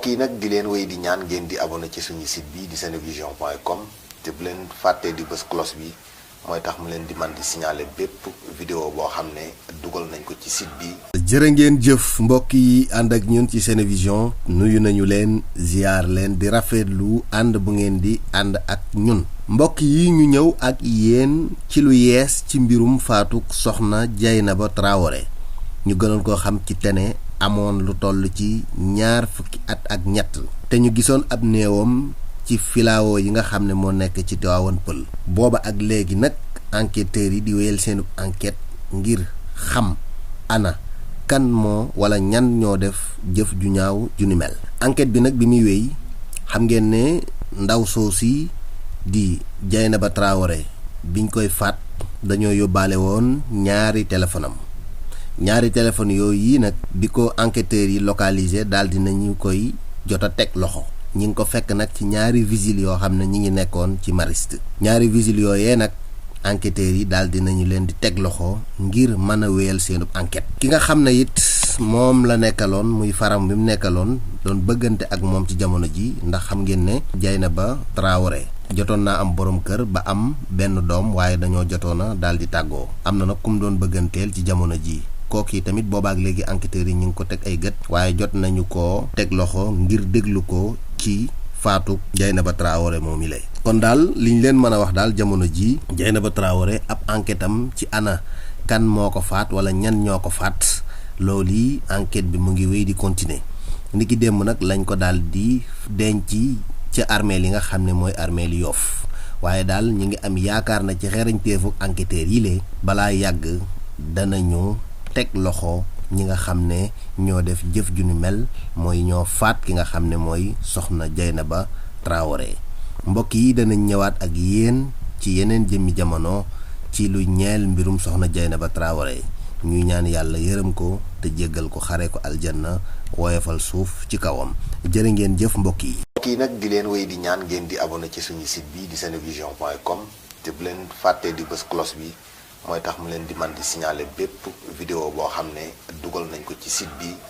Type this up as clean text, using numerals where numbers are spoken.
mbokk yi nag di leen wéy di ñaan ngeen di abonné ci suñu site bi di senevision.com te bu leen fàttee di bës cloche bi mooy tax mu leen di man di signaler bépp vidéo boo xam ne dugal nañ ko ci site bi. jërë ngeen jëf mbokk yi ànd ak ñun ci Senevision nuyu nañu leen ziar leen di rafetlu ànd bu ngeen di ànd ak ñun. mbokk yi ñu ñëw ak yéen ci lu yees ci mbirum faatuk soxna Dieynaba Traoré ñu gënoon koo xam ci tene amoon lu toll ci 20 at ak ñett te ñu gisoon ab néewam ci filao yi nga xam ne moo nekk ci Tivaouane Peulh. booba ak léegi nag enquêteurs yi di wéyal seenu enquête ngir xam ana kan moo wala ñan ñoo def jëf ju ñaaw ju ni mel. enquête bi nag bi muy wéy xam ngeen ne ndaw soosi di Dieynaba Traoré biñ koy faat dañoo yóbbaale woon ñaari téléphone yooyu yi nag bi ko enquêteurs yi localisé daal di nañu koy jot a teg loxo. ñi ngi ko fekk nag ci ñaari vigile yoo xam ne ñi ngi nekkoon ci Mariste. ñaari vigile yooyee nag enquêteurs yi daal di nañu leen di teg loxo ngir mën a wéyal seenub enquête. ki nga xam ne it moom la nekkaloon muy faram bi mu nekkaloon doon bëggante ak moom ci jamono ji ndax xam ngeen ne Dieynaba Traoré jotoon naa am borom kër ba am benn doom waaye dañoo jotoona daal di tàggoo. am na nag kum doon bëgganteel ci jamono ji kooku yi tamit boobaak léegi enquêteurs yi ñu ngi ko teg ay gët waaye jot nañu ko teg loxo ngir déglu ko ci faatu Dieynaba Traoré moom mi lay. kon daal liñ leen mën a wax daal jamono ji Dieynaba Traoré ab enquête am ci ana kan moo ko faat wala ñan ñoo ko faat loolu yi enquête bi mu ngi wéy di continuer niki démb nag lañ ko daal di denc ci armeel yi nga xam ne mooy armeel Yoff waaye daal ñu ngi am yaakaar na ci xereñteefu enquêteurs yi lee balaa yàgg danañu teg loxo ñi nga xam ne ñoo def jëf ju ni mel mooy ñoo faat ki nga xam ne mooy soxna Dieynaba Traoré. mbokk yi danañ ñëwaat ak yéen ci yeneen jëmmi jamono ci lu ñeel mbirum soxna Dieynaba Traoré ñuy ñaan yàlla yërëm ko te jéggal ko xare ko aljanna woyofal suuf ci kawam jërë ngeen jëf mbokk yi. mbokk yi nag di leen wéy di ñaan ngeen di abonné ci suñu site bi di senevision.com te bu leen fàttee di bës cloche bi mooy tax mu leen di man di signaler bépp vidéo boo xam ne dugal nañ ko ci site bi